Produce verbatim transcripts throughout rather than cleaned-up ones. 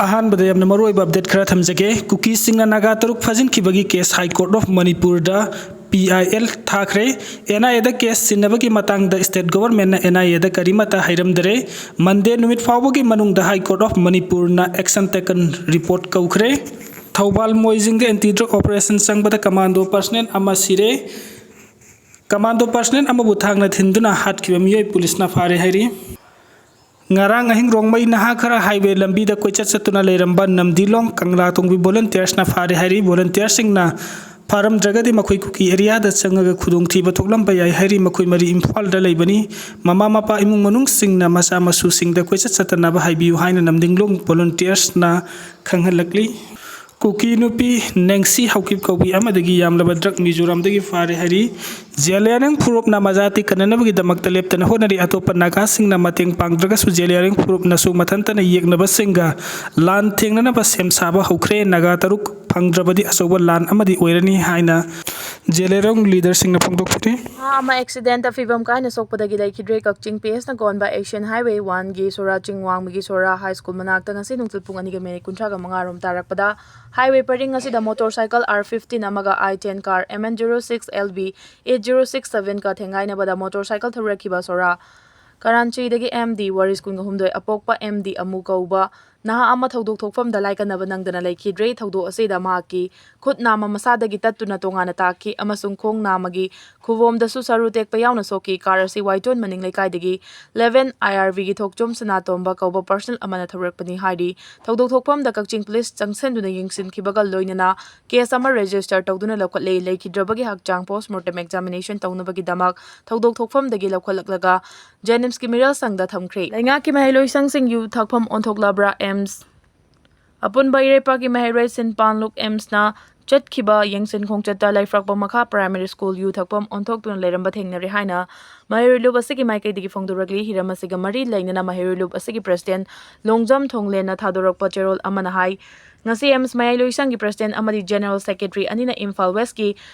ꯑꯍꯥꯟꯕꯗ ꯌꯥꯝꯅ ꯃꯔꯨꯑꯣꯏꯕ ꯑꯞꯗꯦꯠ ꯈꯔ ꯊꯝꯖꯒꯦ꯫ ꯀꯨꯀꯤꯁꯤꯡꯅ ꯅꯥꯒꯥ ꯇꯔꯨꯛ ꯐꯥꯖꯤꯟꯈꯤꯕꯒꯤ ꯀꯦꯁ ꯍꯥꯏ ꯀꯣꯔꯠ ꯑꯣꯐ ꯃꯅꯤꯄꯨꯔꯗ ꯄꯤ ꯑꯥꯏ ꯑꯦꯜ ꯊꯥꯈ꯭ꯔꯦ꯫ ꯑꯦꯟ ꯑꯥꯏ ꯑꯦꯗ ꯀꯦꯁ ꯆꯤꯟꯅꯕꯒꯤ ꯃꯇꯥꯡꯗ ꯁ꯭ꯇꯦꯠ ꯒꯣꯚꯔꯟꯃꯦꯟꯠꯅ ꯑꯦꯟ ꯑꯥꯏ ꯑꯦꯗ ꯀꯔꯤꯃꯠꯇ ꯍꯥꯏꯔꯝꯗꯔꯦ꯫ ꯃꯟꯗꯦ ꯅꯨꯃꯤꯠ ꯐꯥꯎꯕꯒꯤ ꯃꯅꯨꯡꯗ ꯍꯥꯏ ꯀꯣꯔꯠ ꯑꯣꯐ ꯃꯅꯤꯄꯨꯔꯅ ꯑꯦꯛꯁꯟ ꯇꯦꯀꯟ ꯔꯤꯄꯣꯔꯠ ꯀꯧꯈ꯭ꯔꯦ꯫ ꯊꯧꯕꯥꯜ ꯃꯣꯏꯖꯤꯡꯗ ꯑꯦꯟꯇꯤ ꯗ꯭ꯔꯒ ꯑꯣꯄꯔꯦꯁꯟ ꯆꯪꯕꯗ ꯀꯃꯥꯟꯗꯣ ꯄꯔꯁꯅꯦꯜ ꯑꯃ ꯁꯤꯔꯦ꯫ ꯀꯃꯥꯟꯗꯣ ꯄꯔꯁꯅꯦꯜ ꯑꯃꯕꯨ ꯊꯥꯡꯅ ꯊꯤꯟꯗꯨꯅ ꯍꯥꯠꯈꯤꯕ ꯃꯤꯑꯣꯏ ꯄꯨꯂꯤꯁꯅ ꯐꯥꯔꯦ ꯍꯥꯏꯔꯤ꯫ ꯉꯔꯥꯡ ꯑꯍꯤꯡ ꯔꯣꯡꯃꯩ ꯅꯍꯥ ꯈꯔ ꯍꯥꯏꯋꯦ ꯂꯝꯕꯤꯗ ꯀꯣꯏꯆꯠ ꯆꯠꯇꯨꯅ ꯂꯩꯔꯝꯕ ꯅꯝꯗꯤꯂꯣꯡ ꯀꯪꯂꯥ ꯇꯣꯡꯕꯤ ꯚꯣꯂꯨꯟꯇꯤꯌꯔꯁꯅ ꯐꯥꯔꯦ ꯍꯥꯏꯔꯤ꯫ ꯚꯣꯂꯨꯟꯇꯤꯌꯔꯁꯤꯡꯅ ꯐꯥꯔꯝꯗ꯭ꯔꯒꯗꯤ ꯃꯈꯣꯏ ꯀꯨꯀꯤ ꯑꯦꯔꯤꯌꯥꯗ ꯆꯪꯉꯒ ꯈꯨꯗꯣꯡꯊꯤꯕ ꯊꯣꯛꯂꯝꯕ ꯌꯥꯏ ꯍꯥꯏꯔꯤ꯫ ꯃꯈꯣꯏ ꯃꯔꯤ ꯏꯝꯐꯥꯜꯗ ꯂꯩꯕꯅꯤ꯫ ꯃꯃꯥ ꯃꯄꯥ ꯏꯃꯨꯡ ꯃꯅꯨꯡꯁꯤꯡꯅ ꯃꯆꯥ ꯃꯁꯨꯁꯤꯡꯗ ꯀꯣꯏꯆꯠ ꯆꯠꯇꯅꯕ ꯍꯥꯏꯕꯤꯌꯨ ꯍꯥꯏꯅ ꯅꯝꯗꯤꯡꯂꯣꯡ ꯚꯣꯂꯨꯟꯇꯤꯌꯔꯁꯅ ꯈꯪꯍꯜꯂꯛꯂꯤ꯫ ꯀꯨꯀꯤ ꯅꯨꯄꯤ ꯅꯦꯡꯁꯤ ꯍꯧꯀꯤꯞ ꯀꯧꯕꯤ ꯑꯃꯗꯒꯤ ꯌꯥꯝꯂꯕ ꯗ꯭ꯔꯒ ꯃꯤꯖꯣꯔꯥꯝꯗꯒꯤ ꯐꯥꯔꯦ ꯍꯥꯏꯔꯤ꯫ ꯖꯦꯂꯤꯌꯥꯡꯔꯣꯡ ꯐꯨꯔꯨꯞꯅ ꯃꯖꯥꯇꯤ ꯀꯟꯅꯅꯕꯒꯤꯗꯃꯛꯇ ꯂꯦꯞꯇꯅ ꯍꯣꯠꯅꯔꯤ꯫ ꯑꯇꯣꯞꯄ ꯅꯥꯒꯥꯁꯤꯡꯅ ꯃꯇꯦꯡ ꯄꯥꯡꯗ꯭ꯔꯒꯁꯨ ꯖꯦꯂꯤꯌꯥꯡꯔꯣꯡ ꯐꯨꯔꯨꯞꯅꯁꯨ ꯃꯊꯟꯇꯅ ꯌꯦꯛꯅꯕꯁꯤꯡꯒ ꯂꯥꯟ ꯊꯦꯡꯅꯅꯕ ꯁꯦꯝ ꯁꯥꯕ ꯍꯧꯈ꯭ꯔꯦ꯫ ꯅꯥꯒꯥ ꯇꯔꯨꯛ ꯐꯪꯗ꯭ꯔꯕꯗꯤ ꯑꯆꯧꯕ ꯂꯥꯟ ꯑꯃꯗꯤ ꯑꯣꯏꯔꯅꯤ ꯍꯥꯏꯅ ꯖꯦꯂꯤꯌꯥꯡꯔꯣꯡ ꯂꯤꯗꯔꯁꯤꯡꯅ ꯐꯣꯡꯗꯣꯛꯈꯤ꯫ ꯅꯍꯥ ꯑꯃ ꯑꯦꯛꯁꯤꯗꯦꯟꯇ ꯐꯤꯕꯝ ꯀꯥꯏꯅ ꯁꯣꯛꯄꯗꯒꯤ ꯂꯩꯈꯤꯗ꯭ꯔꯦ꯫ ꯀꯛꯆꯤꯡ ꯄꯤ ꯑꯦꯁꯅ ꯀꯣꯟꯕ ꯑꯦꯁꯤꯌꯥꯟ ꯍꯥꯏꯋꯦ ꯋꯥꯟꯒꯤ ꯁꯣꯔꯥ ꯆꯤꯡꯋꯥꯡꯃꯒꯤ ꯁꯣꯔꯥ ꯍꯥꯏ ꯁ꯭ꯀꯨꯜ ꯃꯅꯥꯛꯇ ꯉꯁꯤ ꯅꯨꯡꯊꯤꯜ ꯄꯨꯡ ꯑꯅꯤꯒ ꯃꯤꯅꯤꯠ ꯀꯨꯟꯊ꯭ꯔꯥꯒ ꯃꯉꯥ ꯔꯣꯝ ꯇꯥꯔꯛꯄꯗ ꯍꯥꯏꯋꯦ ꯄꯔꯤꯡ ꯑꯁꯤꯗ ꯃꯣꯇꯣꯔ ꯁꯥꯏꯀꯜ ꯑꯥꯔ ꯐꯤꯐꯇꯤꯟ ꯑꯃꯒ I ten car M N zero six L B eight zero six ꯁꯚꯦꯟꯒ ꯊꯦꯡꯒꯥꯏꯅꯕꯗ ꯃꯣꯇꯣꯔ ꯁꯥꯏꯀꯜ ꯊꯧꯔꯛꯈꯤꯕ ꯁꯣꯔꯥ ꯀꯔꯥꯟꯆꯤꯗꯒꯤ ꯑꯦꯝ ꯗꯤ, ꯋꯥꯔꯤꯁ ꯀꯨꯟꯒ ꯍꯨꯝꯗꯣꯏ, ꯑꯄꯣꯛꯄ ꯑꯦꯝ ꯗꯤ ꯑꯃꯨ ꯀꯧꯕ ꯅꯍꯥ ꯑꯃ ꯊꯧꯗꯣꯛ ꯊꯣꯛꯐꯝꯗ ꯂꯥꯏꯀꯠꯅꯕ ꯅꯪꯗꯅ ꯂꯩꯈꯤꯗ꯭ꯔꯦ꯫ ꯊꯧꯗꯣꯛ ꯑꯁꯤꯗ ꯃꯍꯥꯛꯀꯤ ꯈꯨꯠ ꯅꯥꯝꯃ ꯃꯁꯥꯗꯒꯤ ꯇꯠꯇꯨꯅ ꯇꯣꯉꯥꯟꯅ ꯇꯥꯈꯤ ꯑꯃꯁꯨꯡ ꯈꯣꯡ ꯅꯥꯝꯃꯒꯤ ꯈꯨꯕꯣꯝꯗꯁꯨ ꯁꯔꯨ ꯇꯦꯛꯄ ꯌꯥꯎꯅ ꯁꯣꯛꯈꯤ꯫ ꯀꯥꯔ ꯑꯁꯤ ꯋꯥꯏꯇꯣꯟ ꯃꯅꯤꯡ ꯂꯩꯀꯥꯏꯗꯒꯤ ꯏꯂꯦꯚꯦꯟ ꯑꯥꯏ ꯑꯥꯔ ꯚꯤꯒꯤ ꯊꯣꯛꯆꯣꯝ ꯁꯅꯥꯇꯣꯝꯕ ꯀꯧꯕ ꯄꯔꯁꯅꯦꯜ ꯑꯃꯅ ꯊꯧꯔꯛꯄꯅꯤ ꯍꯥꯏꯔꯤ꯫ ꯊꯧꯗꯣꯛ ꯊꯣꯛꯐꯝꯗ ꯀꯛꯆꯤꯡ ꯄꯨꯂꯤꯁ ꯆꯪꯁꯤꯟꯗꯨꯅ ꯌꯦꯡꯁꯤꯟꯈꯤꯕꯒ ꯂꯣꯏꯅꯅ ꯀꯦꯁ ꯑꯃ ꯔꯦꯖꯤꯁꯇꯔ ꯇꯧꯗꯨꯅ ꯂꯧꯈꯠꯂꯦ꯫ ꯂꯩꯈꯤꯗ꯭ꯔꯕꯒꯤ ꯍꯛꯆꯥꯡ ꯄꯣꯁꯃꯣꯔꯇꯦꯝ ꯑꯦꯛꯖꯥꯃꯤꯅꯦꯁꯟ ꯇꯧꯅꯕꯒꯤꯗꯃꯛ ꯊꯧꯗꯣꯛ ꯊꯣꯛꯐꯝꯗꯒꯤ ꯂꯧꯈꯠꯂꯛꯂꯒ ꯖꯦꯅꯤꯝꯁꯀꯤ ꯃꯤꯔꯦꯜ ꯁꯪꯗ ꯊꯝꯈ꯭ꯔꯦ꯫ ꯂꯩꯉꯥꯛꯀꯤ ꯃꯍꯩꯂꯣꯏꯁꯪꯁꯤꯡ ꯌꯨ ꯊꯛꯐꯝ ꯑꯣꯟꯊꯣꯛꯂꯕ꯭ꯔꯥ? ꯑꯦꯝꯁ꯫ ꯑꯄꯨꯟꯕ ꯏꯔꯩꯄꯥꯛꯀꯤ ꯃꯍꯩꯔꯣꯏ ꯁꯤꯟ ꯄꯥꯟꯂꯨꯛ ꯑꯦꯝꯁꯅ ꯆꯠꯈꯤꯕ ꯌꯦꯡꯁꯤꯟ ꯈꯣꯡꯆꯠꯇ ꯂꯩꯐ꯭ꯔꯛꯄ ꯃꯈꯥ ꯄ꯭ꯔꯥꯏꯃꯥꯔꯤ ꯁ꯭ꯀꯨꯜ ꯌꯨ ꯊꯛꯐꯝ ꯑꯣꯟꯊꯣꯛꯇꯨꯅ ꯂꯩꯔꯝꯕ ꯊꯦꯡꯅꯔꯦ ꯍꯥꯏꯅ ꯃꯍꯩꯔꯣꯏ ꯂꯨꯞ ꯑꯁꯤꯒꯤ ꯃꯥꯏꯀꯩꯗꯒꯤ ꯐꯣꯡꯗꯣꯔꯛꯂꯤ꯫ ꯍꯤꯔꯝ ꯑꯁꯤꯒ ꯃꯔꯤ ꯂꯩꯅꯅ ꯃꯍꯩꯔꯣꯏ ꯂꯨꯞ ꯑꯁꯤꯒꯤ president ꯂꯣꯡꯖꯝ ꯊꯣꯡꯂꯦꯟꯅ ꯊꯥꯗꯣꯔꯛꯄ ꯆꯦꯔꯣꯜ ꯑꯃꯅ ꯍꯥꯏ, ꯉꯁꯤ ꯑꯦꯝꯁ ꯃꯌꯥꯏ ꯂꯣꯏꯁꯪꯒꯤ president ꯑꯃꯗꯤ general secretary ꯑꯅꯤꯅ ꯏꯝꯐꯥꯜ ꯋꯦꯁꯀꯤ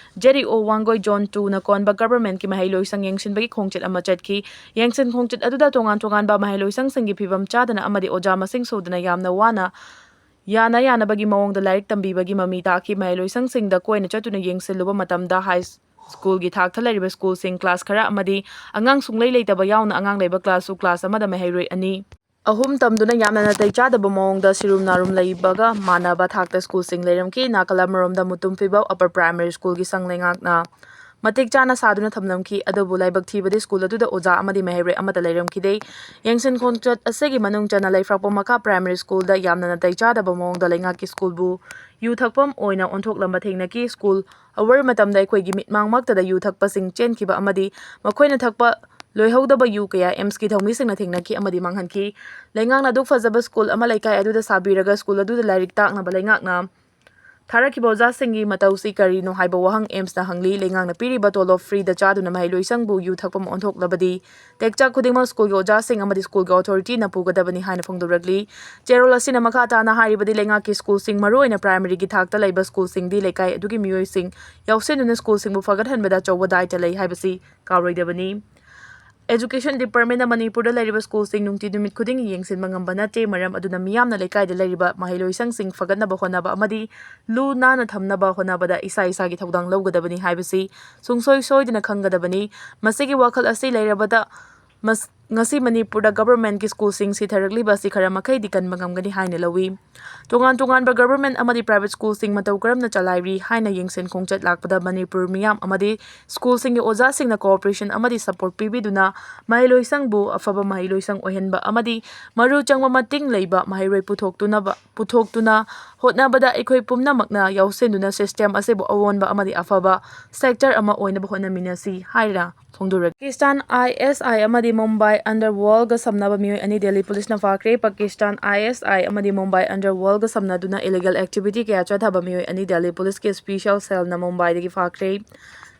ꯖꯦꯔꯤ ꯑꯣ ꯋꯥꯡꯒꯣꯏ ꯖꯣꯟ ꯇꯨꯅ ꯀꯣꯟꯕ governmentꯀꯤ ꯃꯍꯩ ꯂꯣꯏꯁꯪ ꯌꯦꯡꯁꯤꯟꯕꯒꯤ ꯈꯣꯡꯆꯠ ꯑꯃ ꯆꯠꯈꯤ꯫ ꯌꯦꯡꯁꯤꯟ ꯈꯣꯡꯆꯠ ꯑꯗꯨꯗ ꯇꯣꯉꯥꯟ ꯇꯣꯉꯥꯟꯕ ꯃꯍꯩ ꯂꯣꯏꯁꯪꯁꯤꯡꯒꯤ ꯐꯤꯕꯝ ꯆꯥꯗꯅ ꯑꯃꯗꯤ ꯑꯣꯖꯥ ꯃꯁꯤꯡ ꯁꯨꯗꯅ ꯌꯥꯝꯅ ꯋꯥꯅ ꯌꯥꯅ ꯌꯥꯅꯕꯒꯤ ꯃꯑꯣꯡꯗ ꯂꯥꯏꯔꯤꯛ ꯇꯝꯕꯤꯕꯒꯤ ꯃꯃꯤ ꯇꯥꯈꯤ꯫ ꯃꯍꯩ ꯂꯣꯏꯁꯪꯁꯤꯡꯗ ꯀꯣꯏꯅ ꯆꯠꯇꯨꯅ ꯌꯦꯡꯁꯤꯜꯂꯨꯕ ꯃꯇꯝꯗ ꯍꯥꯏ ꯁ꯭ꯀꯨꯜꯒꯤ ꯊꯥꯛꯇ ꯂꯩꯔꯤꯕ ꯁ꯭ꯀꯨꯜꯁꯤꯡ class ꯈꯔ ꯑꯃꯗꯤ ꯑꯉꯥꯡ ꯁꯨꯡꯂꯩ ꯂꯩꯇꯕ ꯌꯥꯎꯅ ꯑꯉꯥꯡ ꯂꯩꯕ classꯁꯨ class ꯑꯃꯗ ꯃꯍꯩꯔꯣꯏ ꯑꯅꯤ, ꯑꯍꯨꯝ ꯇꯝꯗꯨꯅ ꯌꯥꯝꯅ ꯅꯥꯇꯩ ꯆꯥꯗꯕ ꯃꯑꯣꯡꯗ ꯁꯤꯔꯨꯝ ꯅꯥꯔꯨꯝ ꯂꯩꯕꯒ ꯃꯥꯟꯅꯕ ꯊꯥꯛꯇ ꯁ꯭ꯀꯨꯜꯁꯤꯡ ꯂꯩꯔꯝꯈꯤ꯫ ꯅꯥꯀꯜ ꯑꯃꯔꯣꯝꯗ ꯃꯨꯇꯨꯝ ꯐꯤꯕꯧ upper primary ꯁ꯭ꯀꯨꯜꯒꯤ ꯁꯪ ꯂꯩꯉꯥꯛꯅ ꯃꯇꯤꯛ ꯆꯥꯅ ꯁꯥꯗꯨꯅ ꯊꯝꯂꯝꯈꯤ꯫ ꯑꯗꯨꯕꯨ ꯂꯥꯏꯕꯛ ꯊꯤꯕꯗꯤ ꯁ꯭ꯀꯨꯜ ꯑꯗꯨꯗ ꯑꯣꯖꯥ ꯑꯃꯗꯤ ꯃꯍꯩꯔꯣꯏ ꯑꯃꯠꯇ ꯂꯩꯔꯝꯈꯤꯗꯦ꯫ ꯌꯦꯡꯁꯤꯟ ꯈꯣꯡꯆꯠ ꯑꯁꯤꯒꯤ ꯃꯅꯨꯡ ꯆꯟꯅ ꯂꯩꯐ꯭ꯔꯥꯛꯄꯝ ꯃꯈꯥ primary ꯁ꯭ꯀꯨꯜꯗ ꯌꯥꯝꯅ ꯅꯥꯇꯩ ꯆꯥꯗꯕ ꯃꯑꯣꯡꯗ ꯂꯩꯉꯥꯛꯀꯤ ꯁ꯭ꯀꯨꯜꯕꯨ ꯌꯨ ꯊꯛꯐꯝ ꯑꯣꯏꯅ ꯑꯣꯟꯊꯣꯛꯂꯝꯕ ꯊꯦꯡꯅꯈꯤ꯫ ꯁ꯭ꯀꯨꯜ ꯑꯋꯔ ꯃꯇꯝꯗ ꯑꯩꯈꯣꯏꯒꯤ ꯃꯤꯠꯃꯥꯡꯃꯛꯇꯗ ꯌꯨ ꯊꯛꯄꯁꯤꯡ ꯆꯦꯟꯈꯤꯕ ꯑꯃꯗꯤ ꯃꯈꯣꯏꯅ ꯊꯛꯄ ꯂꯣꯏꯍꯧꯗꯕ ꯌꯨ ꯀꯌꯥ ꯑꯦꯝꯁꯀꯤ ꯊꯧꯃꯤꯁꯤꯡꯅ ꯊꯦꯡꯅꯈꯤ ꯑꯃꯗꯤ ꯃꯥꯡꯍꯟꯈꯤ꯫ ꯂꯩꯉꯥꯛꯅ ꯑꯗꯨꯛ ꯐꯖꯕ ꯁ꯭ꯀꯨꯜ ꯑꯃ ꯂꯩꯀꯥꯏ ꯑꯗꯨꯗ ꯁꯥꯕꯤꯔꯒ ꯁ꯭ꯀꯨꯜ ꯑꯗꯨꯗ ꯂꯥꯏꯔꯤꯛ ꯇꯥꯛꯅꯕ ꯂꯩꯉꯥꯛꯅ ꯊꯥꯔꯛꯈꯤꯕ ꯑꯣꯖꯥꯁꯤꯡꯒꯤ ꯃꯇꯧꯁꯤ ꯀꯔꯤꯅꯣ ꯍꯥꯏꯕ ꯋꯥꯍꯪ ꯑꯦꯝꯁꯅ ꯍꯪꯂꯤ꯫ ꯂꯩꯉꯥꯛꯅ ꯄꯤꯔꯤꯕ ꯇꯣꯂꯣꯞ freeꯗ ꯆꯥꯗꯨꯅ ꯃꯍꯩꯂꯣꯏꯁꯪꯕꯨ ꯌꯨ ꯊꯛꯐꯝ ꯑꯣꯟꯊꯣꯛꯂꯕꯗꯤ ꯇꯦꯛꯆꯥꯛ ꯈꯨꯗꯤꯡꯃꯛ ꯁ꯭ꯀꯨꯜꯒꯤ ꯑꯣꯖꯥꯁꯤꯡ ꯑꯃꯗꯤ ꯁ꯭ꯀꯨꯜꯒꯤ authorityꯅ ꯄꯨꯒꯗꯕꯅꯤ ꯍꯥꯏꯅ ꯐꯣꯡꯗꯣꯔꯛꯂꯤ꯫ ꯆꯦꯔꯣꯜ ꯑꯁꯤꯅ ꯃꯈꯥ ꯇꯥꯅ ꯍꯥꯏꯔꯤꯕꯗꯤ ꯂꯩꯉꯥꯛꯀꯤ ꯁ꯭ꯀꯨꯜꯁꯤꯡ, ꯃꯔꯨꯑꯣꯏꯅ primaryꯒꯤ ꯊꯥꯛꯇ ꯂꯩꯕ ꯁ꯭ꯀꯨꯜꯁꯤꯡꯗꯤ ꯂꯩꯀꯥꯏ ꯑꯗꯨꯒꯤ ꯃꯤꯑꯣꯏꯁꯤꯡ ꯌꯥꯎꯁꯤꯟꯗꯨꯅ ꯁ꯭ꯀꯨꯜꯁꯤꯡꯕꯨ ꯐꯒꯠꯍꯟꯕꯗ ꯑꯆꯧꯕ ꯗꯥꯏꯇ ꯂꯩ ꯍꯥꯏꯕꯁꯤ ꯀꯥꯎꯔꯣꯏꯗꯕꯅꯤ꯫ Education departmentꯅ ꯃꯅꯤꯄꯨꯔꯗ ꯂꯩꯔꯤꯕ ꯁ꯭ꯀꯨꯜꯁꯤꯡ ꯅꯨꯡꯇꯤ ꯅꯨꯃꯤꯠ ꯈꯨꯗꯤꯡꯒꯤ ꯌꯦꯡꯁꯤꯟꯕ ꯉꯝꯕ ꯅꯠꯇꯦ꯫ ꯃꯔꯝ ꯑꯗꯨꯅ ꯃꯤꯌꯥꯝꯅ ꯂꯩꯀꯥꯏꯗ ꯂꯩꯔꯤꯕ ꯃꯍꯩꯂꯣꯏꯁꯪꯁꯤꯡ ꯐꯒꯠꯅꯕ ꯍꯣꯠꯅꯕ ꯑꯃꯗꯤ ꯂꯨ ꯅꯥꯟꯅ ꯊꯝꯅꯕ ꯍꯣꯠꯅꯕꯗ ꯏꯁꯥ ꯏꯁꯥꯒꯤ ꯊꯧꯗꯥꯡ ꯂꯧꯒꯗꯕꯅꯤ ꯍꯥꯏꯕꯁꯤ ꯁꯨꯡꯁꯣꯏ ꯁꯣꯏꯗꯅ ꯈꯪꯒꯗꯕꯅꯤ꯫ ꯃꯁꯤꯒꯤ ꯋꯥꯈꯜ ꯑꯁꯤ ꯂꯩꯔꯕꯗ ꯃꯁ-, ꯉꯁꯤ ꯃꯅꯤꯄꯨꯔꯗ governmentꯀꯤ ꯁ꯭ꯀꯨꯜꯁꯤꯡ ꯁꯤꯊꯔꯛꯂꯤꯕ ꯑꯁꯤ ꯈꯔ ꯃꯈꯩꯗꯤ ꯀꯟꯕ ꯉꯝꯒꯅꯤ ꯍꯥꯏꯅ ꯂꯧꯏ꯫ ꯇꯣꯉꯥꯟ ꯇꯣꯉꯥꯟꯕ government ꯑꯃꯗꯤ private ꯁ꯭ꯀꯨꯜꯁꯤꯡ ꯃꯇꯧ ꯀꯔꯝꯅ ꯆꯂꯥꯏꯔꯤ ꯍꯥꯏꯅ ꯌꯦꯡꯁꯤꯟ ꯈꯣꯡꯆꯠ ꯂꯥꯛꯄꯗ ꯃꯅꯤꯄꯨꯔ ꯃꯤꯌꯥꯝ ꯑꯃꯗꯤ ꯁ꯭ꯀꯨꯜꯁꯤꯡꯒꯤ ꯑꯣꯖꯥꯁꯤꯡꯅ cooperation ꯑꯃꯗꯤ support ꯄꯤꯕꯤꯗꯨꯅ ꯃꯍꯩꯂꯣꯏꯁꯪꯕꯨ ꯑꯐꯕ ꯃꯍꯩꯂꯣꯏꯁꯪ ꯑꯣꯏꯍꯟꯕ ꯑꯃꯗꯤ ꯃꯔꯨ ꯆꯪꯕ ꯃꯇꯤꯡ ꯂꯩꯕ ꯃꯍꯩꯔꯣꯏ ꯄꯨꯊꯣꯛꯇꯨꯅꯕ, ꯄꯨꯊꯣꯛꯇꯨꯅ ꯍꯣꯠꯅꯕꯗ ꯑꯩꯈꯣꯏ ꯄꯨꯝꯅꯃꯛꯅ ꯌꯥꯎꯁꯤꯟꯗꯨꯅ system ꯑꯁꯤꯕꯨ ꯑꯑꯣꯟꯕ ꯑꯃꯗꯤ ꯑꯐꯕ sector ꯑꯃ ꯑꯣꯏꯅꯕ ꯍꯣꯠꯅꯃꯤꯟꯅꯁꯤ ꯍꯥꯏꯅ ꯐꯣꯡꯗꯣꯔꯛꯈꯤ꯫ ꯄꯥꯀꯤꯁꯇꯥꯟ ISI ꯑꯃꯗꯤ ꯃꯨꯝꯕꯥꯏ underworldꯒ ꯁꯝꯅꯕ ꯃꯤꯑꯣꯏ ꯑꯅꯤ ꯗꯦꯜꯂꯤ ꯄꯨꯂꯤꯁꯅ ꯐꯥꯈ꯭ꯔꯦ꯫ ꯄꯥꯀꯤꯁꯇꯥꯟ ISI ꯑꯃꯗꯤ ꯃꯨꯝꯕꯥꯏ underworldꯒ ꯁꯝꯅꯗꯨꯅ illegal activity ꯀꯌꯥ ꯆꯠꯊꯕ ꯃꯤꯑꯣꯏ ꯑꯅꯤ ꯗꯦꯜꯂꯤ ꯄꯨꯂꯤꯁꯀꯤ special cellꯅ ꯃꯨꯝꯕꯥꯏꯗꯒꯤ ꯐꯥꯈ꯭ꯔꯦ꯫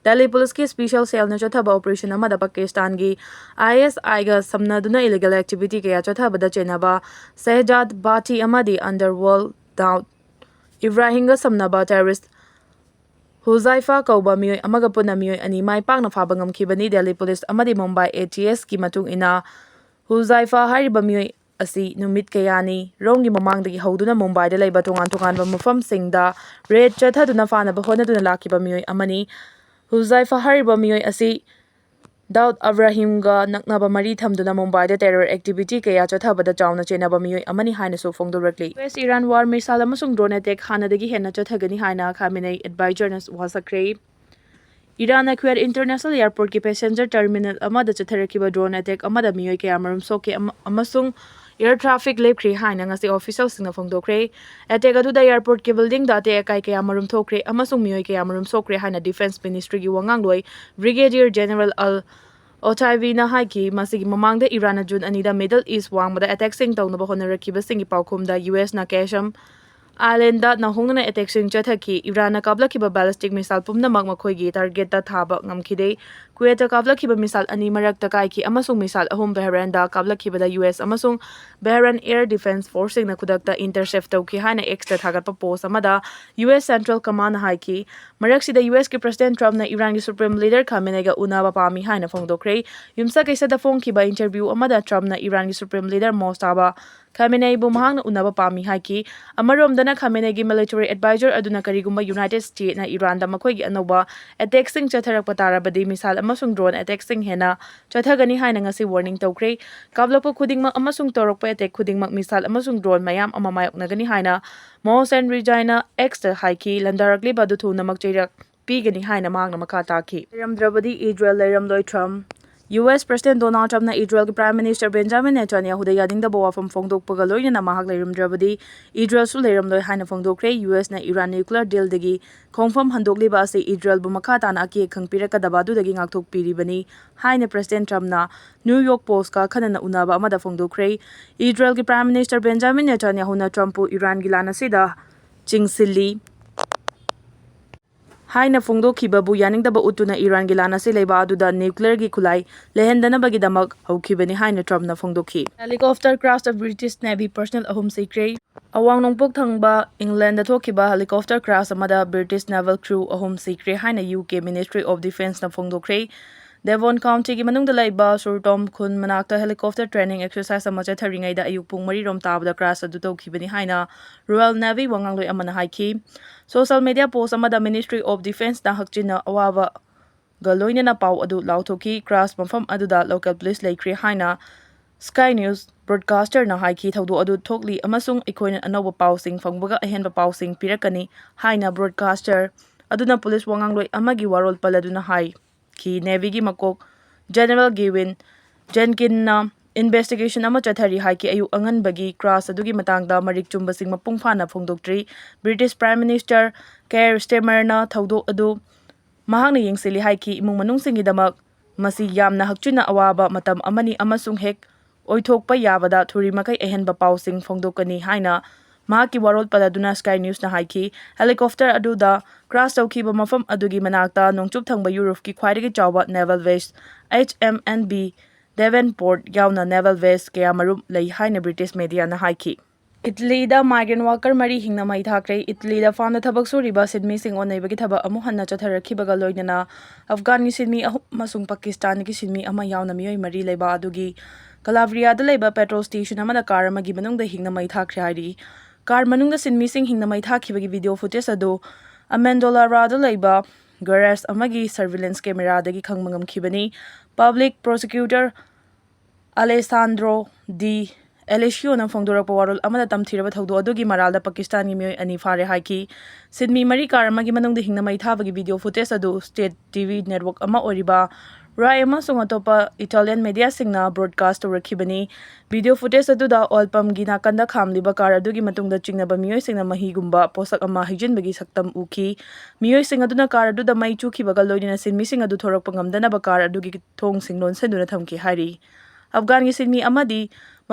ꯗꯦꯜꯂꯤ ꯄꯨꯂꯤꯁꯀꯤ ꯁ꯭ꯄꯦꯁꯦꯜ ꯁꯦꯜꯅ ꯆꯠꯊꯕ ꯑꯣꯄꯔꯦꯁꯟ ꯑꯃꯗ ꯄꯥꯀꯤꯁꯇꯥꯟꯒꯤ ꯑꯥꯏ ꯑꯦꯁ ꯑꯥꯏꯒ ꯁꯝꯅꯗꯨꯅ ꯏꯂꯤꯒꯦꯜ ꯑꯦꯛꯇꯤꯚꯤꯇꯤ ꯀꯌꯥ ꯆꯠꯊꯕꯗ ꯆꯦꯟꯅꯕ ꯁꯦꯍꯖꯥꯗ ꯚꯥꯇꯤ ꯑꯃꯗꯤ ꯑꯟꯗꯔꯋꯔꯜꯗ ꯗꯥꯎꯗ ꯏꯕ꯭ꯔꯥꯍꯤꯝꯒ ꯁꯝꯅꯕ ꯇꯦꯔꯣꯔꯤꯁ ꯍꯨꯖꯥꯏꯐꯥ ꯀꯧꯕ ꯃꯤꯑꯣꯏ ꯑꯃꯒ ꯄꯨꯟꯅ ꯃꯤꯑꯣꯏ ꯑꯅꯤ ꯃꯥꯏ ꯄꯥꯛꯅ ꯐꯥꯕ ꯉꯝꯈꯤꯕꯅꯤ꯫ ꯗꯦꯜꯂꯤ ꯄꯨꯂꯤꯁ ꯑꯃꯗꯤ ꯃꯨꯝꯕꯥꯏ ꯑꯦ ꯇꯤ ꯑꯦꯁꯀꯤ ꯃꯇꯨꯡ ꯏꯟꯅ, ꯍꯨꯖꯥꯏꯐꯥ ꯍꯥꯏꯔꯤꯕ ꯃꯤꯑꯣꯏ ꯑꯁꯤ ꯅꯨꯃꯤꯠ ꯀꯌꯥꯅꯤ ꯔꯣꯝꯒꯤ ꯃꯃꯥꯡꯗꯒꯤ ꯍꯧꯗꯨꯅ ꯃꯨꯝꯕꯥꯏꯗ ꯂꯩꯕ ꯇꯣꯉꯥꯟ ꯇꯣꯉꯥꯟꯕ ꯃꯐꯝꯁꯤꯡꯗ ꯔꯦꯗ ꯆꯠꯊꯗꯨꯅ ꯐꯥꯅꯕ ꯍꯣꯠꯅꯗꯨꯅ ꯂꯥꯛꯈꯤꯕ ꯃꯤꯑꯣꯏ ꯑꯃꯅꯤ꯫ ꯍꯨꯖꯥꯏꯐꯥ ꯍꯥꯏꯔꯤꯕ ꯃꯤꯑꯣꯏ ꯑꯁꯤ ꯗꯥꯎꯗ ꯑꯕ꯭ꯔꯥꯍꯤꯝꯒ ꯅꯛꯅꯕ ꯃꯔꯤ ꯊꯝꯗꯨꯅ ꯃꯨꯝꯕꯥꯏꯗ ꯇꯦꯔꯣꯔ ꯑꯦꯛꯇꯤꯚꯤꯇꯤ ꯀꯌꯥ ꯆꯠꯊꯕꯗ ꯆꯥꯎꯅ ꯆꯦꯟꯅꯕ ꯃꯤꯑꯣꯏ ꯑꯃꯅꯤ ꯍꯥꯏꯅꯁꯨ ꯐꯣꯡꯗꯣꯔꯛꯂꯤ꯫ U S Iran war missile ꯑꯃꯁꯨꯡ ꯗ꯭ꯔꯣꯟ ꯑꯦꯇꯦꯛ ꯍꯥꯟꯅꯗꯒꯤ ꯍꯦꯟꯅ ꯆꯠꯊꯒꯅꯤ ꯍꯥꯏꯅ ꯈꯥꯃꯦꯅꯦ ꯑꯦꯗꯚꯥꯏꯖꯔꯅ ꯋꯥꯁꯛꯈ꯭ꯔꯦ꯫ ꯏꯔꯥꯟꯅ ꯈ꯭ꯋꯦꯠ ꯏꯟꯇꯔꯅꯦꯁꯅꯦꯜ ꯑꯦꯌꯔꯄꯣꯔꯠꯀꯤ ꯄꯦꯁꯦꯟꯖꯔ ꯇꯔꯃꯤꯅꯦꯜ ꯑꯃꯗ ꯆꯠꯊꯔꯛꯈꯤꯕ ꯗ꯭ꯔꯣꯟ ꯑꯦꯇꯦꯛ ꯑꯃꯗ ꯃꯤꯑꯣꯏ ꯀꯌꯥ ꯃꯔꯨꯝ ꯁꯣꯛꯈꯤ ꯑꯃ-, ꯑꯃꯁꯨꯡ ꯑꯦꯌꯔ ꯇ꯭ꯔꯥꯐꯤꯛ ꯂꯦꯞꯈ꯭ꯔꯦ ꯍꯥꯏꯅ ꯉꯁꯤ ꯑꯣꯐꯤꯁꯤꯌꯦꯜꯁꯤꯡꯅ ꯐꯣꯡꯗꯣꯛꯈ꯭ꯔꯦ꯫ ꯑꯦꯇꯦꯛ ꯑꯗꯨꯗ ꯑꯦꯌꯔꯄꯣꯔꯠꯀꯤ ꯕꯤꯜꯗꯤꯡꯗ ꯑꯇꯦꯛ ꯑꯀꯥꯏ ꯀꯌꯥ ꯃꯔꯨꯝ ꯊꯣꯛꯈ꯭ꯔꯦ ꯑꯃꯁꯨꯡ ꯃꯤꯑꯣꯏ ꯀꯌꯥ ꯃꯔꯨꯝ ꯁꯣꯛꯈ꯭ꯔꯦ ꯍꯥꯏꯅ ꯗꯤꯐꯦꯟꯁ ꯃꯤꯅꯤꯁꯇ꯭ꯔꯤꯒꯤ ꯋꯥꯉꯥꯡꯂꯣꯏ ꯕ꯭ꯔꯤꯒꯦꯗꯤꯌꯔ ꯖꯦꯅꯔꯦꯜ ꯑꯜ ꯑꯣꯊꯥꯏꯕꯤꯅ ꯍꯥꯏꯈꯤ, ꯃꯁꯤꯒꯤ ꯃꯃꯥꯡꯗ ꯏꯔꯥꯟꯅ ꯖꯨꯟ ꯑꯅꯤꯗ ꯃꯤꯗꯜ ꯏꯁ ꯋꯥꯡꯃꯗ ꯑꯦꯇꯦꯛꯁꯤꯡ ꯇꯧꯅꯕ ꯍꯣꯠꯅꯔꯛꯈꯤꯕꯁꯤꯡꯒꯤ ꯄꯥꯎꯈꯨꯝꯗ ꯌꯨ ꯑꯦꯁꯅ ꯀꯦꯁꯝ ꯑꯥꯏꯂꯦꯟꯗ ꯅꯧꯍꯧꯅꯅ ꯑꯦꯇꯦꯛꯁꯤꯡ ꯆꯠꯊꯈꯤ꯫ ꯏꯔꯥꯟꯅ ꯀꯥꯞꯂꯛꯈꯤꯕ ꯕꯦꯂꯤꯁꯇꯤꯛ ꯃꯤꯁꯥꯏꯜ ꯄꯨꯝꯅꯃꯛ ꯃꯈꯣꯏꯒꯤ ꯇꯥꯔꯒꯦꯠꯇ ꯊꯥꯕ ꯉꯝꯈꯤꯗꯦ꯫ ꯀꯨꯋꯦꯠꯇ ꯀꯥꯞꯂꯛꯈꯤꯕ ꯃꯤꯁꯥꯏꯜ ꯑꯅꯤ ꯃꯔꯛꯇ ꯀꯥꯏꯈꯤ ꯑꯃꯁꯨꯡ ꯃꯤꯁꯥꯏꯜ ꯑꯍꯨꯝ ꯕꯍꯔꯦꯟꯗ ꯀꯥꯞꯂꯛꯈꯤꯕꯗ ꯌꯨ ꯑꯦꯁ ꯑꯃꯁꯨꯡ ꯕꯍꯔꯦꯟ ꯑꯦꯌꯔ ꯗꯤꯐꯦꯟꯁ ꯐꯣꯔꯁꯁꯤꯡꯅ ꯈꯨꯗꯛꯇ ꯏꯟꯇꯔꯁꯦꯞ ꯇꯧꯈꯤ ꯍꯥꯏꯅ ꯑꯦꯛꯁꯇ ꯊꯥꯒꯠꯄ ꯄꯣꯁ ꯑꯃꯗ ꯌꯨ ꯑꯦꯁ ꯁꯦꯟꯇ꯭ꯔꯦꯜ ꯀꯃꯥꯟꯅ ꯍꯥꯏꯈꯤ꯫ ꯃꯔꯛꯁꯤꯗ ꯌꯨ ꯑꯦꯁꯀꯤ ꯄ꯭ꯔꯁꯤꯗꯦꯟ ꯇ꯭ꯔꯝꯞꯅ ꯏꯔꯥꯟꯒꯤ ꯁꯨꯄ꯭ꯔꯤꯝ ꯂꯤꯗꯔ ꯈꯥꯃꯦꯅꯦꯒ ꯎꯅꯕ ꯄꯥꯝꯃꯤ ꯍꯥꯏꯅ ꯐꯣꯡꯗꯣꯛꯈ꯭ꯔꯦ꯫ ꯌꯨꯝꯁꯀꯩꯁꯗ ꯐꯣꯡꯈꯤꯕ ꯏꯟꯇꯔꯚ꯭ꯌꯨ ꯑꯃꯗ ꯇ꯭ꯔꯝꯞꯅ ꯏꯔꯥꯟꯒꯤ ꯁꯨꯄ꯭ꯔꯤꯝ ꯂꯤꯗꯔ ꯃꯣꯁꯇꯥꯕꯥ ꯈꯥꯃꯦꯅꯦꯕꯨ ꯃꯍꯥꯛꯅ ꯎꯅꯕ ꯄꯥꯝꯃꯤ ꯍꯥꯏꯈꯤ꯫ ꯑꯃꯔꯣꯝꯗꯅ ꯈꯥꯃꯦꯅꯦꯒꯤ ꯃꯤꯂꯤꯇꯔꯤ ꯑꯦꯗꯚꯥꯏꯖꯔ ꯑꯗꯨꯅ ꯀꯔꯤꯒꯨꯝꯕ ꯌꯨꯅꯥꯏꯇꯦꯗ ꯁ꯭ꯇꯦꯠꯅ ꯏꯔꯥꯟꯗ ꯃꯈꯣꯏꯒꯤ ꯑꯅꯧꯕ ꯑꯦꯇꯦꯛꯁꯤꯡ ꯆꯠꯊꯔꯛꯄ ꯇꯥꯔꯕꯗꯤ ꯃꯤꯁꯥꯏꯜ ꯑꯃꯁꯨꯡ ꯗ꯭ꯔꯣꯟ ꯑꯦꯇꯦꯛꯁꯤꯡ ꯍꯦꯟꯅ ꯆꯠꯊꯒꯅꯤ ꯍꯥꯏꯅ ꯉꯁꯤ ꯋꯥꯔꯅꯤꯡ ꯇꯧꯈ꯭ꯔꯦ꯫ ꯀꯥꯞꯂꯛꯄ ꯈꯨꯗꯤꯡꯃꯛ ꯑꯃꯁꯨꯡ ꯇꯧꯔꯛꯄ ꯑꯦꯇꯦꯛ ꯈꯨꯗꯤꯡꯃꯛ ꯃꯤꯁꯥꯏꯜ ꯑꯃꯁꯨꯡ ꯗ꯭ꯔꯣꯟ ꯃꯌꯥꯝ ꯑꯃ ꯃꯥꯌꯣꯛꯅꯒꯅꯤ ꯍꯥꯏꯅ ꯃꯣꯍꯁꯦꯟ ꯔꯤꯖꯥꯏꯅ ꯑꯦꯛꯁꯇ ꯍꯥꯏꯈꯤ꯫ ꯂꯥꯟꯗꯥꯔꯛꯂꯤꯕ ꯑꯗꯨ ꯊꯨꯅꯃꯛ ꯆꯩꯔꯛ ꯄꯤꯒꯅꯤ ꯍꯥꯏꯅ ꯃꯍꯥꯛꯅ ꯃꯈꯥ ꯇꯥꯈꯤ꯫ ꯂꯩꯔꯝꯗ꯭ꯔꯕꯗꯤ ꯏꯖꯔꯦꯜ ꯂꯩꯔꯝꯂꯣꯏ Trump. U S president Donald ꯇ꯭ꯔꯝꯞꯅ ꯏꯖꯔꯦꯜꯒꯤ ꯄ꯭ꯔꯥꯏꯝ ꯃꯤꯅꯤꯁꯇꯔ ꯕꯦꯟꯖꯥꯃꯤꯟ ꯅꯦꯇꯥꯟꯌꯥꯍꯨꯗ ꯌꯥꯅꯤꯡꯗꯕ ꯋꯥꯐꯝ ꯐꯣꯡꯗꯣꯛꯄꯒ ꯂꯣꯏꯅꯅ ꯃꯍꯥꯛ ꯂꯩꯔꯝꯗ꯭ꯔꯕꯗꯤ ꯏꯖꯔꯦꯜꯁꯨ ꯂꯩꯔꯝꯂꯣꯏ ꯍꯥꯏꯅ ꯐꯣꯡꯗꯣꯛꯈ꯭ꯔꯦ꯫ ꯌꯨ ꯑꯦꯁꯅ ꯏꯔꯥꯟ ꯅ꯭ꯌꯨꯀ꯭ꯂꯤꯌꯔ ꯗꯤꯜꯗꯒꯤ ꯈꯣꯡꯐꯝ ꯍꯟꯗꯣꯛꯂꯤꯕ ꯑꯁꯤ ꯏꯖꯔꯦꯜꯕꯨ ꯃꯈꯥ ꯇꯥꯅ ꯑꯀꯦ ꯑꯈꯪ ꯄꯤꯔꯛꯀꯗꯕ ꯑꯗꯨꯗꯒꯤ ꯉꯥꯛꯊꯣꯛꯄꯤꯔꯤꯕꯅꯤ ꯍꯥꯏꯅ ꯄ꯭ꯔꯁꯤꯗꯦꯟ ꯇ꯭ꯔꯝꯞꯅ ꯅ꯭ꯌꯨ ꯌꯣꯔꯛ ꯄꯣꯁꯀ ꯑꯈꯟꯅꯅ ꯎꯅꯕ ꯑꯃꯗ ꯐꯣꯡꯗꯣꯛꯈ꯭ꯔꯦ꯫ ꯏꯖꯔꯦꯜꯒꯤ ꯄ꯭ꯔꯥꯏꯝ ꯃꯤꯅꯤꯁꯇꯔ ꯕꯦꯟꯖꯥꯃꯤꯟ ꯅꯦꯇꯥꯟꯌꯥꯍꯨꯅ ꯇ꯭ꯔꯝꯞꯄꯨ ꯏꯔꯥꯟꯒꯤ ꯂꯥꯟ ꯑꯁꯤꯗ ꯆꯤꯡꯁꯤꯜꯂꯤ꯫ ꯍꯥꯏꯅ ꯐꯣꯡꯗꯣꯛꯈꯤꯕꯕꯨ ꯌꯥꯅꯤꯡꯗꯕ ꯎꯠꯇꯨꯅ ꯏꯔꯥꯟꯒꯤ ꯂꯥꯟ ꯑꯁꯤ ꯂꯩꯕꯥꯛ ꯑꯗꯨꯗ ꯅ꯭ꯌꯨꯀ꯭ꯂꯤꯌꯔꯒꯤ ꯈꯨꯠꯂꯥꯏ ꯂꯩꯍꯟꯗꯅꯕꯒꯤꯗꯃꯛ ꯍꯧꯈꯤꯕꯅꯤ ꯍꯥꯏꯅ ꯇ꯭ꯔꯝꯞꯅ ꯐꯣꯡꯗꯣꯛꯈꯤ꯫ Helicopter crashꯇ British Navy personnel ꯑꯍꯨꯝ ꯁꯤꯈ꯭ꯔꯦ꯫ ꯑꯋꯥꯡ ꯅꯣꯡꯄꯣꯛ ꯊꯪꯕ ꯏꯪꯂꯦꯟꯗ ꯊꯣꯛꯈꯤꯕ helicopter crash ꯑꯃꯗ British naval crew ꯑꯍꯨꯝ ꯁꯤꯈ꯭ꯔꯦ ꯍꯥꯏꯅ U K Ministry of Defenceꯅ ꯐꯣꯡꯗꯣꯛꯈ꯭ꯔꯦ꯫ Devon Countyꯒꯤ ꯃꯅꯨꯡꯗ ꯂꯩꯕ Surtom ꯈꯨꯟ ꯃꯅꯥꯛꯇ helicopter training exercise ꯑꯃ ꯆꯠꯊꯔꯤꯉꯩꯗ ꯑꯌꯨꯛ ꯄꯨꯡ ꯃꯔꯤ ꯔꯣꯝ ꯇꯥꯕꯗ crash ꯑꯗꯨ ꯇꯧꯈꯤꯕꯅꯤ ꯍꯥꯏꯅ Royal Navy ꯋꯥꯉꯥꯡꯂꯣꯏ ꯑꯃꯅ ꯍꯥꯏꯈꯤ꯫ Social media post ꯑꯃꯗ Ministry of Defenceꯅ ꯍꯛꯆꯤꯟꯅ ꯑꯋꯥꯕꯒ ꯂꯣꯏꯅꯅ ꯄꯥꯎ ꯑꯗꯨ ꯂꯥꯎꯊꯣꯛꯈꯤ꯫ Crash ꯃꯐꯝ ꯑꯗꯨꯗ local police ꯂꯩꯈ꯭ꯔꯦ ꯍꯥꯏꯅ Sky News broadcasterꯅ ꯍꯥꯏꯈꯤ꯫ ꯊꯧꯗꯣꯛ ꯑꯗꯨ ꯊꯣꯛꯂꯤ ꯑꯃꯁꯨꯡ ꯑꯩꯈꯣꯏꯅ ꯑꯅꯧꯕ ꯄꯥꯎꯁꯤꯡ ꯐꯪꯕꯒ ꯑꯍꯦꯟꯕ ꯄꯥꯎꯁꯤꯡ ꯄꯤꯔꯛꯀꯅꯤ ꯍꯥꯏꯅ broadcaster ꯑꯗꯨꯅ police ꯋꯥꯉꯥꯡꯂꯣꯏ ꯑꯃꯒꯤ ꯋꯥꯔꯣꯜ ꯄꯜꯂꯗꯨꯅ ꯍꯥꯏꯈꯤ꯫ Navyꯒꯤ ꯃꯀꯣꯛ General Gavin Jenkinsꯅ investigation ꯑꯃ ꯆꯠꯊꯔꯤ ꯍꯥꯏꯈꯤ꯫ ꯑꯌꯨꯛ ꯑꯉꯟꯕꯒꯤ crash ꯑꯗꯨꯒꯤ ꯃꯇꯥꯡꯗ ꯃꯔꯤꯛ ꯆꯨꯝꯕꯁꯤꯡ ꯃꯄꯨꯡ ꯐꯥꯅ ꯐꯣꯡꯗꯣꯛꯇ꯭ꯔꯤ꯫ British Prime Minister Keir Starmerꯅ ꯊꯧꯗꯣꯛ ꯑꯗꯨ ꯃꯍꯥꯛꯅ ꯌꯦꯡꯁꯤꯜꯂꯤ ꯍꯥꯏꯈꯤ꯫ ꯏꯃꯨꯡ ꯃꯅꯨꯡꯁꯤꯡꯒꯤꯗꯃꯛ ꯃꯁꯤ ꯌꯥꯝꯅ ꯍꯛꯆꯤꯟꯅ ꯑꯋꯥꯕ ꯃꯇꯝ ꯑꯃꯅꯤ ꯑꯃꯁꯨꯡ ꯍꯦꯛ ꯑꯣꯏꯊꯣꯛꯄ ꯌꯥꯕꯗ ꯊꯨꯔꯤꯃꯈꯩ ꯑꯍꯦꯟꯕ ꯄꯥꯎꯁꯤꯡ ꯐꯣꯡꯗꯣꯛꯀꯅꯤ ꯍꯥꯏꯅ ꯃꯍꯥꯛꯀꯤ ꯋꯥꯔꯣꯜ ꯄꯜꯂꯗꯨꯅ Sky Newsꯅ ꯍꯥꯏꯈꯤ꯫ Helicopter ꯑꯗꯨꯗ crash ꯇꯧꯈꯤꯕ ꯃꯐꯝ ꯑꯗꯨꯒꯤ ꯃꯅꯥꯛꯇ ꯅꯣꯡꯆꯨꯞ ꯊꯪꯕ ꯌꯨꯔꯣꯞꯀꯤ ꯈ꯭ꯋꯥꯏꯗꯒꯤ ꯆꯥꯎꯕ naval base H M N B Devonport ꯌꯥꯎꯅ naval base ꯀꯌꯥꯃꯔꯨꯝ ꯂꯩ ꯍꯥꯏꯅ British mediaꯅ ꯍꯥꯏꯈꯤ꯫ ꯏꯇꯂꯤꯗ migrant worker ꯃꯔꯤ ꯍꯤꯡꯅ ꯃꯩ ꯊꯥꯈ꯭ꯔꯦ꯫ ꯏꯇꯂꯤꯗ farmꯗ ꯊꯕꯛ ꯁꯨꯔꯤꯕ ꯁꯤꯟꯃꯤꯁꯤꯡ ꯑꯣꯟꯅꯩꯕꯒꯤ ꯊꯕꯛ ꯑꯃꯨꯛ ꯍꯟꯅ ꯆꯠꯊꯔꯛꯈꯤꯕꯒ ꯂꯣꯏꯅꯅ ꯑꯐꯒꯥꯟꯒꯤ ꯁꯤꯟꯃꯤ ꯑꯍꯨꯝ ꯑꯃꯁꯨꯡ ꯄꯥꯀꯤꯁꯇꯥꯟꯒꯤ ꯁꯤꯟꯃꯤ ꯑꯃ ꯌꯥꯎꯅ ꯃꯤꯑꯣꯏ ꯃꯔꯤ ꯂꯩꯕ ꯑꯗꯨꯒꯤ ꯀꯂꯥꯕ꯭ꯔꯤꯌꯥꯗ ꯂꯩꯕ petrol station ꯑꯃꯗ car ꯑꯃꯒꯤ ꯃꯅꯨꯡꯗ ꯍꯤꯡꯅ ꯃꯩ ꯊꯥꯈ꯭ꯔꯦ ꯍꯥꯏꯔꯤ꯫ Car ꯃꯅꯨꯡꯗ ꯁꯤꯟꯃꯤꯁꯤꯡ ꯍꯤꯡꯅ ꯃꯩ ꯊꯥꯈꯤꯕꯒꯤ video footage ꯑꯗꯨ ꯑꯃꯦꯟꯗꯣꯂꯥꯔꯥꯗ ꯂꯩꯕ garage ꯑꯃꯒꯤ surveillance cameraꯗꯒꯤ ꯈꯪꯕ ꯉꯝꯈꯤꯕꯅꯤ꯫ Public prosecutor Alessandro Di Alessio ꯅ ꯐꯣꯡꯗꯣꯔꯛꯄ ꯋꯥꯔꯣꯜ ꯑꯃꯗ ꯇꯝꯊꯤꯔꯕ ꯊꯧꯗꯣꯛ ꯑꯗꯨꯒꯤ ꯃꯔꯥꯜꯗ ꯄꯥꯀꯤꯁꯇꯥꯟꯒꯤ ꯃꯤꯑꯣꯏ ꯑꯅꯤ ꯐꯥꯔꯦ ꯍꯥꯏꯈꯤ꯫ ꯁꯤꯟꯃꯤ ꯃꯔꯤ car ꯑꯃꯒꯤ ꯃꯅꯨꯡꯗ ꯍꯤꯡꯅ ꯃꯩ ꯊꯥꯕꯒꯤ video footage ꯑꯗꯨ state T V network ꯑꯃ ꯑꯣꯏꯔꯤꯕ Rai ꯑꯃꯁꯨꯡ ꯑꯇꯣꯞꯄ Italian mediaꯁꯤꯡꯅ broadcast ꯇꯧꯔꯛꯈꯤꯕꯅꯤ꯫ Video footage ꯑꯗꯨꯗ oil pumpꯒꯤ ꯅꯥꯀꯟꯗ ꯈꯥꯝꯂꯤꯕ car ꯑꯗꯨꯒꯤ ꯃꯇꯨꯡꯗ ꯆꯤꯡꯅꯕ ꯃꯤꯑꯣꯏꯁꯤꯡꯅ ꯃꯍꯤꯒꯨꯝꯕ ꯄꯣꯠꯁꯛ ꯑꯃ ꯍꯩꯖꯤꯟꯕꯒꯤ ꯁꯛꯇꯝ ꯎꯈꯤ꯫ ꯃꯤꯑꯣꯏꯁꯤꯡ ꯑꯗꯨꯅ car ꯑꯗꯨꯗ ꯃꯩ ꯆꯨꯈꯤꯕꯒ ꯂꯣꯏꯅꯅ ꯁꯤꯟꯃꯤꯁꯤꯡ ꯑꯗꯨ ꯊꯣꯔꯛꯄ ꯉꯝꯗꯅꯕ car ꯑꯗꯨꯒꯤ ꯊꯣꯡꯁꯤꯡ ꯂꯣꯟꯁꯤꯟꯗꯨꯅ ꯊꯝꯈꯤ ꯍꯥꯏꯔꯤ꯫ ꯑꯐꯒꯥꯟꯒꯤ ꯁꯤꯟꯃꯤ ꯑꯃꯗꯤ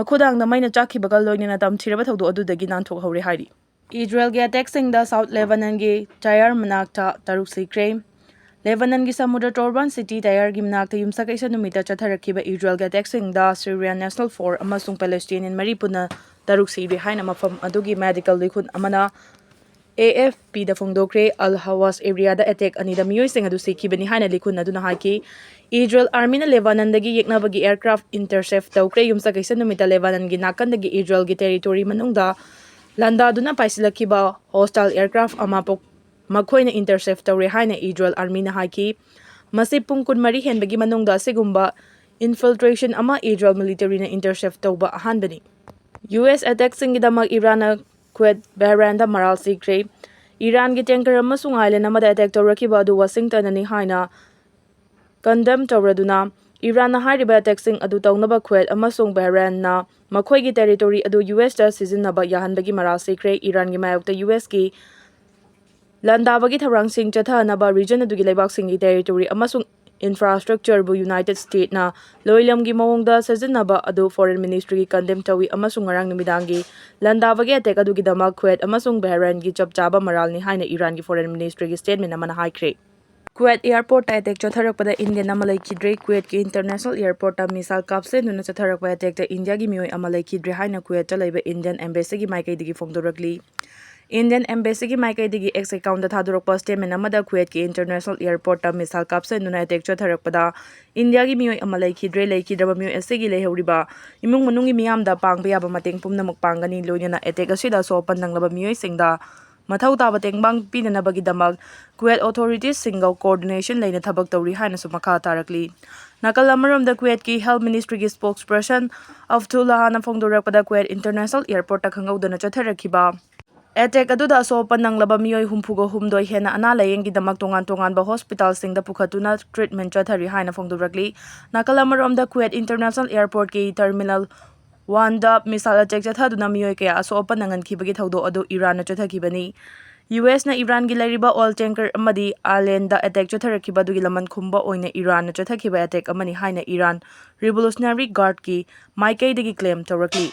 ꯃꯈꯨꯗꯥꯡꯗ ꯃꯩꯅ ꯆꯥꯛꯈꯤꯕꯒ ꯂꯣꯏꯅꯅ ꯇꯝꯊꯤꯔꯕ ꯊꯧꯗꯣꯛ ꯑꯗꯨꯗꯒꯤ ꯅꯥꯟꯊꯣꯛꯍꯧꯔꯦ ꯍꯥꯏꯔꯤ꯫ ꯏꯖꯔꯦꯜꯒꯤ ꯑꯦꯇꯦꯛꯁꯤꯡꯗ ꯁꯥꯎꯠ ꯂꯦꯕꯅꯟꯒꯤ ꯇꯌꯥꯔ ꯃꯅꯥꯛꯇ ꯇꯔꯨꯛ ꯁꯤꯈ꯭ꯔꯦ꯫ ꯂꯦꯕꯅꯟꯒꯤ ꯁꯃꯨꯗ꯭ꯔ ꯇꯣꯔꯕꯥꯟ ꯁꯤꯇꯤ ꯇꯌꯥꯔꯒꯤ ꯃꯅꯥꯛꯇ ꯌꯨꯝꯁꯀꯩꯁ ꯅꯨꯃꯤꯠꯇ ꯆꯠꯊꯔꯛꯈꯤꯕ ꯏꯖꯔꯦꯜꯒꯤ ꯑꯦꯇꯦꯛꯁꯤꯡꯗ ꯁꯤꯔꯤꯌꯥꯟ ꯅꯦꯁꯅꯦꯜ ꯐꯣꯔ ꯑꯃꯁꯨꯡ ꯄꯦꯂꯦꯁꯇꯤꯅꯤꯌꯟ ꯃꯔꯤ ꯄꯨꯟꯅ ꯇꯔꯨꯛ ꯁꯤꯔꯦ ꯍꯥꯏꯅ ꯃꯐꯝ ꯑꯗꯨꯒꯤ ꯃꯦꯗꯤꯀꯦꯜ ꯂꯤꯈꯨꯟ ꯑꯃꯅ ꯑꯦ ꯑꯦꯐ ꯄꯤꯗ ꯐꯣꯡꯗꯣꯛꯈ꯭ꯔꯦ꯫ ꯑꯜ ꯍꯋꯥꯁ ꯑꯦꯔꯤꯌꯥꯗ ꯑꯦꯇꯦꯛ ꯑꯅꯤꯗ ꯃꯤꯑꯣꯏꯁꯤꯡ ꯑꯗꯨ ꯁꯤꯈꯤꯕꯅꯤ ꯍꯥꯏꯅ ꯂꯤꯈꯨꯟ ꯑꯗꯨꯅ ꯍꯥꯏꯈꯤ꯫ ꯏꯖꯔꯦꯜ ꯑꯥꯔꯃꯤꯅ ꯂꯦꯕꯥꯅꯟꯗꯒꯤ ꯌꯦꯛꯅꯕꯒꯤ ꯑꯦꯌꯔꯀ꯭ꯔꯥꯐ ꯏꯟꯇꯔꯁꯦꯞ ꯇꯧꯈ꯭ꯔꯦ꯫ ꯌꯨꯝꯁꯀꯩꯁ ꯅꯨꯃꯤꯠꯇ ꯂꯦꯕꯥꯅꯟꯒꯤ ꯅꯥꯀꯟꯗꯒꯤ ꯏꯖꯔꯦꯜꯒꯤ ꯇꯦꯔꯤꯇꯣꯔꯤ ꯃꯅꯨꯡꯗ ꯂꯥꯟꯗꯥꯗꯨꯅ ꯄꯥꯏꯁꯤꯜꯂꯛꯈꯤꯕ ꯍꯣꯁꯇꯥꯏꯜ ꯑꯦꯌꯔꯀ꯭ꯔꯥꯐ ꯑꯃ ꯄꯣꯛ-, ꯃꯈꯣꯏꯅ ꯏꯟꯇꯔꯁꯦꯞ ꯇꯧꯔꯦ ꯍꯥꯏꯅ ꯏꯖꯔꯦꯜ ꯑꯥꯔꯃꯤꯅ ꯍꯥꯏꯈꯤ꯫ ꯃꯁꯤ ꯄꯨꯡ ꯀꯨꯟꯃꯔꯤ ꯍꯦꯟꯕꯒꯤ ꯃꯅꯨꯡꯗ ꯑꯁꯤꯒꯨꯝꯕ ꯏꯟꯐꯤꯜꯇ꯭ꯔꯦꯁꯟ ꯑꯃ ꯏꯖꯔꯦꯜ ꯃꯤꯂꯤꯇꯔꯤꯅ ꯏꯟꯇꯔꯁꯦꯞ ꯇꯧꯕ ꯑꯍꯥꯟꯕꯅꯤ꯫ ꯌꯨ ꯑꯦꯁ ꯑꯦꯇꯦꯛꯁꯤꯡꯒꯤꯗꯃꯛ ꯏꯔꯥꯟꯅ ꯀꯨꯋꯦꯠ, ꯕꯍꯔꯦꯟꯗ ꯃꯔꯥꯜ ꯁꯤꯈ꯭ꯔꯦ꯫ ꯏꯔꯥꯟꯒꯤ ꯇꯦꯡꯀꯔ ꯑꯃꯁꯨꯡ ꯑꯥꯏꯂꯦꯟ ꯑꯃꯗ ꯑꯦꯇꯦꯛ ꯇꯧꯔꯛꯈꯤꯕ ꯑꯗꯨ ꯋꯥꯁꯤꯡꯇꯟꯅꯅꯤ ꯍꯥꯏꯅ ꯀꯟꯗꯦꯝ ꯇꯧꯔꯗꯨꯅ, ꯏꯔꯥꯟꯅ ꯍꯥꯏꯔꯤꯕ ꯑꯦꯇꯦꯛꯁꯤꯡ ꯑꯗꯨ ꯇꯧꯅꯕ ꯀꯨꯋꯦꯠ ꯑꯃꯁꯨꯡ ꯕꯍꯔꯦꯟꯅ ꯃꯈꯣꯏꯒꯤ ꯇꯦꯔꯤꯇꯣꯔꯤ ꯑꯗꯨ ꯌꯨ ꯑꯦꯁꯇ ꯁꯤꯖꯤꯟꯅꯕ ꯌꯥꯍꯟꯕꯒꯤ ꯃꯔꯥꯜ ꯁꯤꯈ꯭ꯔꯦ꯫ ꯏꯔꯥꯟꯒꯤ ꯃꯥꯌꯣꯛꯇ ꯌꯨ ꯑꯦꯁꯀꯤ ꯂꯥꯟꯗꯥꯕꯒꯤ ꯊꯧꯔꯥꯡꯁꯤꯡ ꯆꯠꯊꯅꯕ ꯔꯤꯖꯟ ꯑꯗꯨꯒꯤ ꯂꯩꯕꯥꯛꯁꯤꯡꯒꯤ ꯇꯦꯔꯤꯇꯣꯔꯤ ꯑꯃꯁꯨꯡ ꯏꯟꯐ꯭ꯔꯥꯁꯇ꯭ꯔꯛꯆꯔꯕꯨ ꯌꯨꯅꯥꯏꯇꯦꯗ ꯁ꯭ꯇꯦꯠꯅ ꯂꯣꯏꯂꯝꯒꯤ ꯃꯑꯣꯡꯗ ꯁꯤꯖꯤꯟꯅꯕ ꯑꯗꯨ ꯐꯣꯔꯦꯟ ꯃꯤꯅꯤꯁꯇ꯭ꯔꯤꯒꯤ ꯀꯟꯗꯦꯝ ꯇꯧꯏ ꯑꯃꯁꯨꯡ ꯉꯔꯥꯡ ꯅꯨꯃꯤꯗꯥꯡꯒꯤ ꯂꯥꯟꯗꯥꯕꯒꯤ ꯑꯦꯇꯦꯛ ꯑꯗꯨꯒꯤꯗꯃꯛ ꯀꯨꯋꯦꯠ ꯑꯃꯁꯨꯡ ꯕꯍꯔꯦꯟꯒꯤ ꯆꯞ ꯆꯥꯕ ꯃꯔꯥꯜꯅꯤ ꯍꯥꯏꯅ ꯏꯔꯥꯟꯒꯤ ꯐꯣꯔꯦꯟ ꯃꯤꯅꯤꯁꯇ꯭ꯔꯤꯒꯤ ꯁ꯭ꯇꯦꯠꯃꯦꯟ ꯑꯃꯅ ꯍꯥꯏꯈ꯭ꯔꯦ꯫ ꯀꯨꯋꯦꯠ ꯑꯦꯌꯔꯄꯣꯔꯠꯇ ꯑꯦꯇꯦꯛ ꯆꯠꯊꯔꯛꯄꯗ ꯏꯟꯗꯤꯌꯟ ꯑꯃ ꯂꯩꯈꯤꯗ꯭ꯔꯦ꯫ ꯀꯨꯋꯦꯠꯀꯤ ꯏꯟꯇꯔꯅꯦꯁꯅꯦꯜ ꯑꯦꯌꯔꯄꯣꯔꯠꯇ ꯃꯤꯁꯥꯏꯜ ꯀꯥꯞꯁꯤꯟꯗꯨꯅ ꯆꯠꯊꯔꯛꯄ ꯑꯦꯇꯦꯛꯇ ꯏꯟꯗꯤꯌꯥꯒꯤ ꯃꯤꯑꯣꯏ ꯑꯃ ꯂꯩꯈꯤꯗ꯭ꯔꯦ ꯍꯥꯏꯅ ꯀꯨꯋꯦꯠꯇ ꯂꯩꯕ ꯏꯟꯗꯤꯌꯟ ꯑꯦꯝꯕꯦꯁꯤꯒꯤ ꯃꯥꯏꯀꯩꯗꯒꯤ ꯐꯣꯡꯗꯣꯔꯛꯂꯤ꯫ ꯏꯟꯗꯤꯌꯟ ꯑꯦꯝꯕꯦꯁꯤꯒꯤ ꯃꯥꯏꯀꯩꯗꯒꯤ ꯑꯦꯛꯁ ꯑꯦꯀꯥꯎꯟꯗ ꯊꯥꯗꯣꯔꯛꯄ ꯁ꯭ꯇꯦꯠꯃꯦꯟ ꯑꯃꯗ ꯀꯨꯋꯦꯠꯀꯤ ꯏꯟꯇꯔꯅꯦꯁꯅꯦꯜ ꯑꯦꯌꯔꯄꯣꯔꯠꯇ ꯃꯤꯁꯥꯏꯜ ꯀꯥꯞꯁꯤꯟꯗꯨꯅ ꯑꯦꯇꯦꯛ ꯆꯠꯊꯔꯛꯄꯗ ꯏꯟꯗꯤꯌꯥꯒꯤ ꯃꯤꯑꯣꯏ ꯑꯃ ꯂꯩꯈꯤꯗ꯭ꯔꯦ꯫ ꯂꯩꯈꯤꯗ꯭ꯔꯕ ꯃꯤꯑꯣꯏ ꯑꯁꯤꯒꯤ ꯂꯩꯍꯧꯔꯤꯕ ꯏꯃꯨꯡ ꯃꯅꯨꯡꯒꯤ ꯃꯤꯌꯥꯝꯗ ꯄꯥꯡꯕ ꯌꯥꯕ ꯃꯇꯦꯡ ꯄꯨꯝꯅꯃꯛ ꯄꯥꯡꯒꯅꯤ꯫ ꯂꯣꯏꯅꯅ ꯑꯦꯇꯦꯛ ꯑꯁꯤꯗ ꯑꯁꯣꯛ ꯑꯄꯟ ꯅꯪꯂꯕ ꯃꯤꯑꯣꯏꯁꯤꯡꯗ ꯃꯊꯧ ꯇꯥꯕ ꯇꯦꯡꯕꯥꯡ ꯄꯤꯅꯅꯕꯒꯤꯗꯃꯛ ꯀꯨꯋꯦꯠ ꯑꯣꯊꯣꯔꯤꯇꯤꯁꯁꯤꯡꯒ ꯀꯣꯑꯣꯔꯗꯤꯅꯦꯁꯟ ꯂꯩꯅ ꯊꯕꯛ ꯇꯧꯔꯤ ꯍꯥꯏꯅꯁꯨ ꯃꯈꯥ ꯇꯥꯔꯛꯂꯤ꯫ ꯅꯥꯀꯜ ꯑꯃꯔꯣꯝꯗ ꯀꯨꯋꯦꯠꯀꯤ ꯍꯦꯜꯊ ꯃꯤꯅꯤꯁꯇ꯭ꯔꯤꯒꯤ ꯁ꯭ꯄꯣꯛꯁꯄꯔꯁꯟ ꯑꯐꯊꯨꯜꯂꯥꯍꯥꯅ ꯐꯣꯡꯗꯣꯔꯛꯄꯗ ꯀꯨꯋꯦꯠ ꯏꯟꯇꯔꯅꯦꯁꯅꯦꯜ ꯑꯦꯌꯔꯄꯣꯔꯠꯇ ꯈꯪꯍꯧꯗꯅ ꯆꯠꯊꯔꯛꯈꯤꯕ ꯑꯦꯇꯦꯛ ꯑꯗꯨꯗ ꯑꯁꯣꯛ ꯑꯄꯟ ꯅꯪꯂꯕ ꯃꯤꯑꯣꯏ ꯍꯨꯝꯐꯨꯒ ꯍꯨꯝꯗꯣꯏ ꯍꯦꯟꯅ ꯑꯅꯥ ꯂꯥꯌꯦꯡꯒꯤꯗꯃꯛ ꯇꯣꯉꯥꯟ ꯇꯣꯉꯥꯟꯕ ꯍꯣꯁꯄꯤꯇꯥꯜꯁꯤꯡꯗ ꯄꯨꯈꯠꯇꯨꯅ ꯇ꯭ꯔꯤꯠꯃꯦꯟ ꯆꯠꯊꯔꯤ ꯍꯥꯏꯅ ꯐꯣꯡꯗꯣꯔꯛꯂꯤ꯫ ꯅꯥꯀꯜ ꯑꯃꯔꯣꯝꯗ ꯀꯨꯋꯦꯠ ꯏꯟꯇꯔꯅꯦꯁꯅꯦꯜ ꯑꯦꯌꯔꯄꯣꯔꯠꯀꯤ ꯇꯔꯃꯤꯅꯜ ꯋꯥꯟꯗ ꯃꯤꯁꯥꯏꯜ ꯑꯦꯇꯦꯛ ꯆꯠꯊꯗꯨꯅ ꯃꯤꯑꯣꯏ ꯀꯌꯥ ꯑꯁꯣꯛ ꯑꯄꯟ ꯅꯪꯍꯟꯈꯤꯕꯒꯤ ꯊꯧꯗꯣꯛ ꯑꯗꯨ ꯏꯔꯥꯟꯅ ꯆꯠꯊꯈꯤꯕꯅꯤ꯫ ꯌꯨ ꯑꯦꯁꯅ ꯏꯔꯥꯟꯒꯤ ꯂꯩꯔꯤꯕ ꯑꯣꯏꯜ ꯇꯦꯡꯀꯔ ꯑꯃꯗꯤ ꯑꯥꯏꯂꯦꯟꯗ ꯑꯦꯇꯦꯛ ꯆꯠꯊꯔꯛꯈꯤꯕ ꯑꯗꯨꯒꯤ ꯂꯃꯟ ꯈꯨꯝꯕ ꯑꯣꯏꯅ ꯏꯔꯥꯟꯅ ꯆꯠꯊꯈꯤꯕ ꯑꯦꯇꯦꯛ ꯑꯃꯅꯤ ꯍꯥꯏꯅ ꯏꯔꯥꯟ ꯔꯤꯚꯣꯂꯨꯁꯅꯔꯤ ꯒꯥꯔꯗꯀꯤ ꯃꯥꯏꯀꯩꯗꯒꯤ ꯀ꯭ꯂꯦꯝ ꯇꯧꯔꯛꯂꯤ꯫